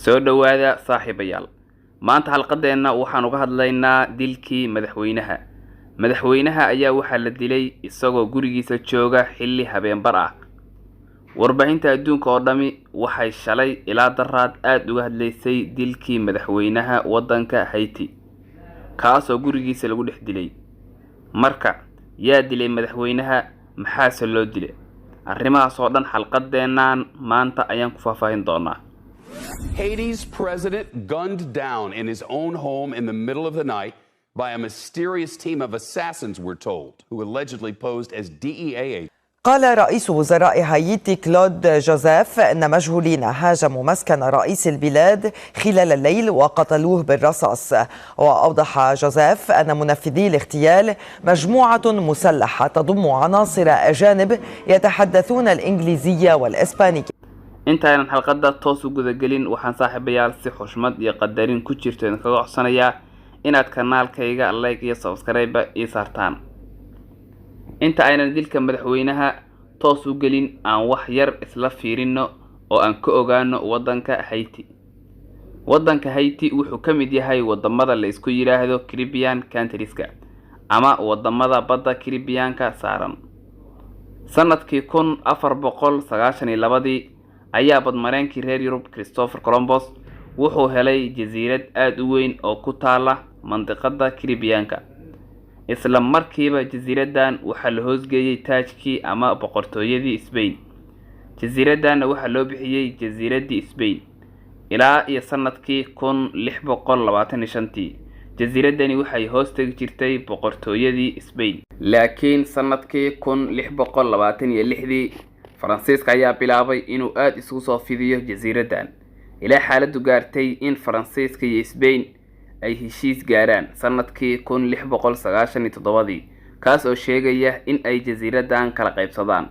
Soo dhowaada saaxiibayaal. Maanta xalqadeenna waxaan uga hadlaynaa dilkii madaxweynaha. Madaxweynaha ayaa waxaa la dilay isagoo gurigiisa jooga xilli habeenbar ah. Warbaahinta adduunka oo dhami waxay shalay ilaa daraad aada uga hadlaysay dilkii madaxweynaha waddanka Haiti, kaasoo gurigiisa lagu dhex dilay. Marka yaa dilay madaxweynaha, maxaase loo dilay? Arrimahaas oo dhan xalqadeennan maanta ayaan ku faahfaahin doonaa. Haiti's president gunned down in his own home in the middle of the night by a mysterious team of assassins, we're told, who allegedly posed as DEA agents. قال رئيس وزراء هايتي كلود جوزيف أن مجهولين هاجموا مسكن رئيس البلاد خلال الليل وقتلوه بالرصاص. وأوضح جوزيف أن منفذي الاغتيال مجموعة مسلحة تضم عناصر أجانب يتحدثون الإنجليزية والإسبانية. Intaanan xalqadda toos u gudagelin, waxaan saaxiibayaal si xushmad iyo qadarin ku jirto idinkaga codsanayaa inaad kanaalkayga like iyo subscribe ii saartaan. Inta aynan dilka madaxweynaha toos u gelin, aan wax yar isla fiirino oo aan ka ogaano waddanka Haiti. Waddanka Haiti wuxuu ka mid yahay wadamada la isku yidhaahdo Caribbean countrieska ama wadamada badda Caribbeanka saaran. Sanadkii 1492-dii ayaa badmareenkii reer Yurub Christopher Columbus wuxuu helay jasiirad aada u weyn oo ku taala mandiqada Caribbeanka. Isla markiiba jasiiraddan waxaa la hoosgeeyey taajkii ama boqortooyadii Spain. Jasiiraddanna waxaa loo bixiyey jasiiraddii Spain. Ilaa iyo sanadkii 1625-tii jasiiraddani waxay hoos tegi jirtay boqortooyadii Spain, laakiin sanadkii 1626-dii Faransiiska ayaa bilaabay inuu aada isugu soo fidiyo jasiiraddan, ilaa xaaladdu gaartay in Faransiiska iyo Spain ay heshiis gaaraan sanadkii 1697-dii, kaas oo sheegaya in ay jasiiraddan kala qaybsadaan.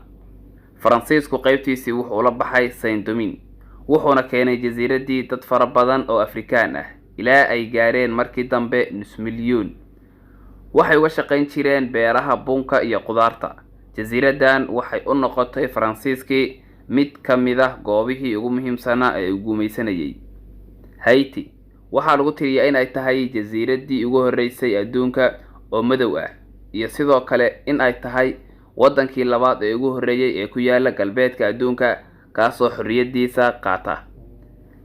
Faransiisku qaybtiisii wuxuu la baxay Saint Domingue, wuxuuna keenay jasiiraddii dad fara badan oo Afrikaan ah, ilaa ay gaareen markii dambe nus milyuun. Waxay uga shaqayn jireen beeraha bunka iyo qudaarta. Jasiiraddan waxay u noqotay Faransiiskii mid ka mid ah goobihii ugu muhiimsanaa ee uu gumaysanayay. Haiti waxaa lagu tiriyaa in ay tahay jasiiraddii ugu horreysay adduunka oo madow ah, iyo sidoo kale in ay tahay waddankii labaad ee ugu horreeyay ee ku yaala galbeedka adduunka kaasoo xorriyaddiisa qaata.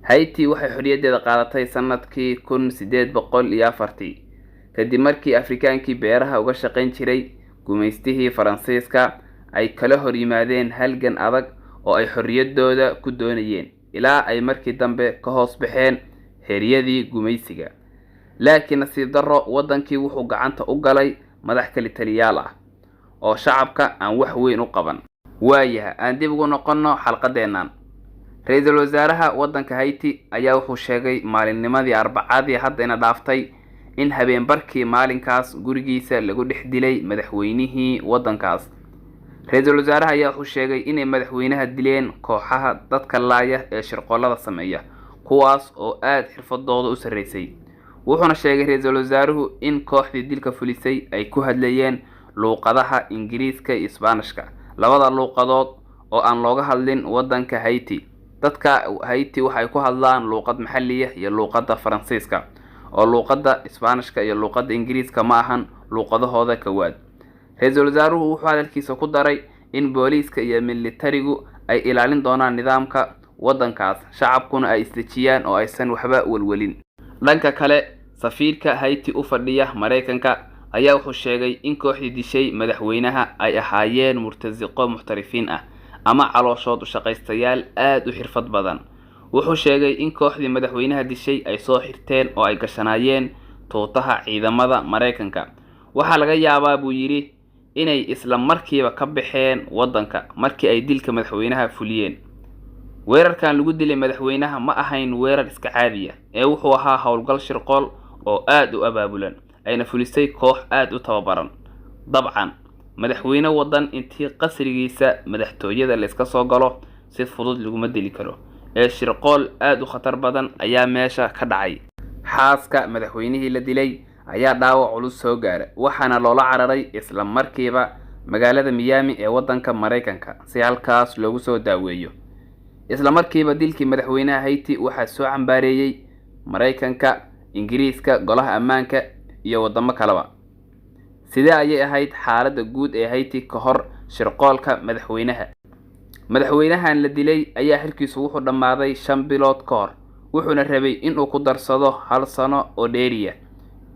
Haiti waxay xorriyaddeeda qaadatay sanadkii 1804-tii, kadib markii Afrikaankii beeraha uga shaqayn jiray gumaystihii Faransiiska ay kala hor yimaadeen halgan adag oo ay xorriyaddooda ku doonayeen, ilaa ay markii dambe ka hoos baxeen heeryadii gumaysiga. Laakiin nasiib darro, waddankii wuxuu gacanta u galay madax kali taliyaal ah oo shacabka aan wax weyn u qaban. Waayaha, aan dib ugu noqonno xalqadeennan. Ra-iisul wasaaraha waddanka Haiti ayaa wuxuu sheegay maalinnimadii Arbacadii haddayna dhaaftay in habeenbarkii maalinkaas gurigiisa lagu dhex dilay madaxweynihii waddankaas. Ra-iisul wasaaraha ayaa wuxuu sheegay inay madaxweynaha dileen kooxaha dadka laaya ee shirqollada sameeya, kuwaas oo aada xirfadooda u sarreysay. Wuxuuna sheegay ra-iisul wasaaruhu in kooxdii dilka fulisay ay ku hadlayeen luuqadaha Ingiriiska iyo Isbaanishka, labada luuqadood oo aan looga hadlin waddanka Haiti. Dadka Haiti waxay ku hadlaan luuqad maxalliya iyo luuqadda Faransiiska, oo luuqadda Isbaanishka iyo luuqadda Ingiriiska ma ahan luuqadahooda kowaad. Ra-iisul wasaaruhu wuxuu hadalkiisa ku daray in booliiska iyo militarigu ay ilaalin doonaan nidaamka waddankaas, shacabkuna ay isdejiyaan oo aysan waxba welwelin. Dhanka kale, safiirka Haiti u fadhiya Maraykanka ayaa wuxuu sheegay in kooxdii dishay madaxweynaha ay ahaayeen murtasiqo muxtarifiin ah ama calooshood u shaqaystayaal aada u xirfad badan. Wuxuu sheegay in kooxdii madaxweynaha dishay ay soo xirteen oo ay gashanaayeen tuutaha ciidamada Maraykanka. Waxaa laga yaabaa, buu yidhi, inay isla markiiba ka baxeen waddanka markii ay dilka madaxweynaha fuliyeen. Weerarkan lagu dilay madaxweynaha ma ahayn weerar iska caadiya ee wuxuu ahaa howlgal shirqool oo aada u abaabulan, ayna fulisay koox aada u tababaran. Dabcan madaxweyne waddan intii qasrigiisa madaxtooyada la iska soo galo si fudud laguma dili karo, ee shirqool aada u khatar badan ayaa meesha ka dhacay. Xaaska madaxweynihii la dilay ayaa dhaawac culus soo gaara, waxaana loola cararay isla markiiba magaalada Miami ee waddanka Maraykanka si halkaas loogu soo daaweeyo. Isla markiiba dilkii madaxweynaha Haiti waxaa soo cambaareeyey Maraykanka, Ingiriiska, Golaha Ammaanka iyo wadamo kaleba. Sidee ayay ahayd xaaladda guud ee Haiti ka hor shirqoolka madaxweynaha? Madaxweynahan la dilay ayaa xilkiisu wuxuu dhammaaday 5 bilood ka hor, wuxuuna rabay inuu ku darsado 1 sano oo dheeriya.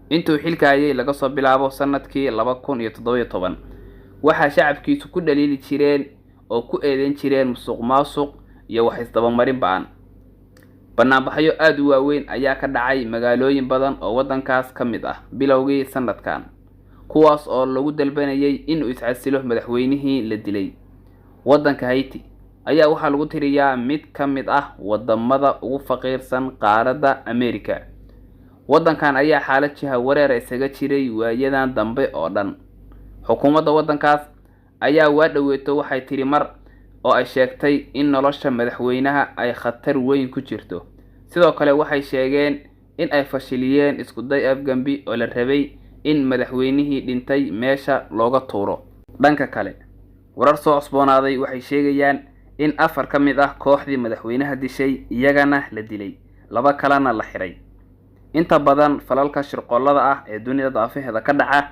Intuu xilka hayay laga soo bilaabo sanadkii 2017, waxaa shacabkiisu ku dhaliili jireen oo ku eedeyn jireen musuqmaasuq iyo wax isdabamarin ba'an. Banaanbaxyo aad u waaweyn ayaa ka dhacay magaalooyin badan oo waddankaas ka mid ah bilowgii sanadkan, kuwaas oo lagu dalbanayay inuu iscasilo madaxweynihii la dilay. Waddanka Haiti ayaa waxaa lagu tiriyaa mid ka mid ah wadamada ugu faqiirsan qaaradda Ameerika. Waddankan ayaa xaalad jiha wareer isaga jiray waayadan dambe oo dhan. Xukuumadda waddankaas ayaa waa dhoweeto waxay tiri mar oo ay sheegtay in nolosha madaxweynaha ay khatar weyn ku jirto. Sidoo kale waxay sheegeen in ay fashiliyeen isku day afgambi oo la rabay in madaxweynihii dhintay meesha looga tuuro. Dhanka kale, warar soo cusboonaaday waxay sheegayaan in 4 ka mid ah kooxdii madaxweynaha dishay iyagana la dilay, 2 kalena la xiray. Inta badan falalka shirqoolada ah ee dunida daafaheeda ka dhaca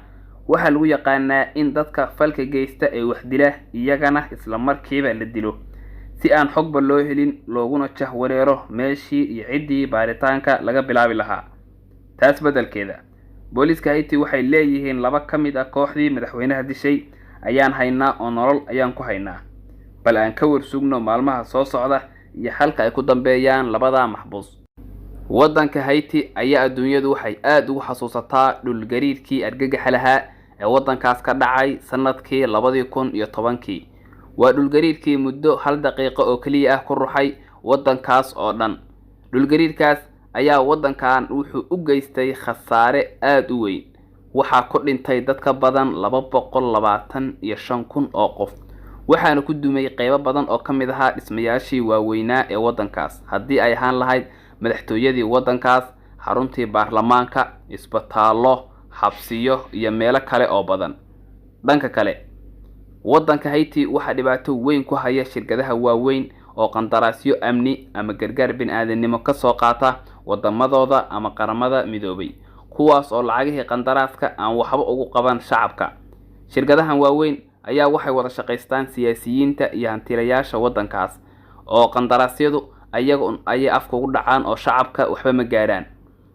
waxaa lagu yaqaanaa in dadka falka geysta ee wax dila iyagana isla markiiba la dilo, si aan xogba loo helin looguna jahwareero meeshii iyo ciddii baaritaanka laga bilaabi lahaa. Taas beddelkeeda, booliiska Haiti waxay leeyihiin 2 ka mid ah kooxdii madaxweynaha dishay ayaan haynaa oo nolol ayaan ku haynaa, bal aan ka warsugno maalmaha soo socda iyo halka ay ku dambeeyaan labada maxbuus. Waddanka Haiti ayaa adduunyadu waxay aad ugu xasuusataa dhul gariirkii argagaxa lahaa ee waddankaas ka dhacay sanadkii 2010. Waa dhul gariirkii muddo 1 daqiiqo oo keliya ah ku ruxay waddankaas oo dhan. Dhul gariirkaas ayaa waddankan wuxuu u geystay khasaare aad u weyn. Waxaa ku dhintay dad ka badan 225,000 oo qof, waxaana ku dumay qaybo badan oo ka mid ahaa dhismayaashii waaweynaa ee waddankaas, haddii ay ahaan lahayd madaxtooyadii waddankaas, xaruntii baarlamaanka, isbitaallo, xabsiyo iyo meelo kale oo badan. Dhanka kale, waddanka Haiti waxaa dhibaato weyn ku haya shirkadaha waaweyn oo qandaraasyo amni ama gargaar bini'aadanimo ka soo qaata wadamadooda ama qaramada midoobay, kuwaas oo lacagihii qandaraaska aan waxba ugu qaban shacabka. Shirkadahan waaweyn ayaa waxay wada shaqaystaan siyaasiyiinta iyo hantiilayaasha waddankaas, oo qandaraasyadu ayaga un ayay afka ugu dhacaan oo shacabka waxba ma gaaraan.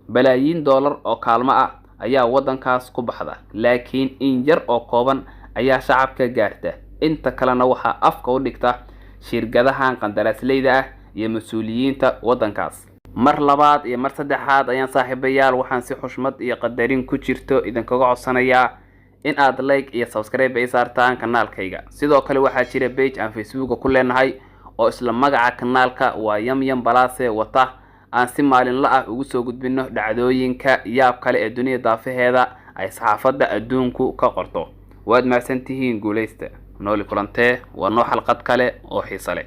Balaayiin doolar oo kaalmo ah ayaa waddankaas ku baxda, laakiin in yar oo kooban ayaa shacabka gaarta. Inta kalena waxaa afka u dhigta shirkadahan qandaraasleyda ah iyo mas-uuliyiinta waddankaas. Mar labaad iyo mar saddexaad ayaan saaxiibayaal waxaan si xushmad iyo qadarin ku jirto idinkaga codsanayaa in aad like iyo subscribe ay saartaan kanaalkayga. Sidoo kale waxaa jira page aan Facebooka ku leenahay oo isla magaca kanaalka waa Yamyam Balase wata, aan si maalinle ah ugu soo gudbino dhacdooyinka yaab kale ee dunida daafaheeda ay saxaafadda adduunku ka qorto. Waad mahadsantihiin, guuleysta. Nooli kulantee, waa noo xalqad kale oo xiiso leh.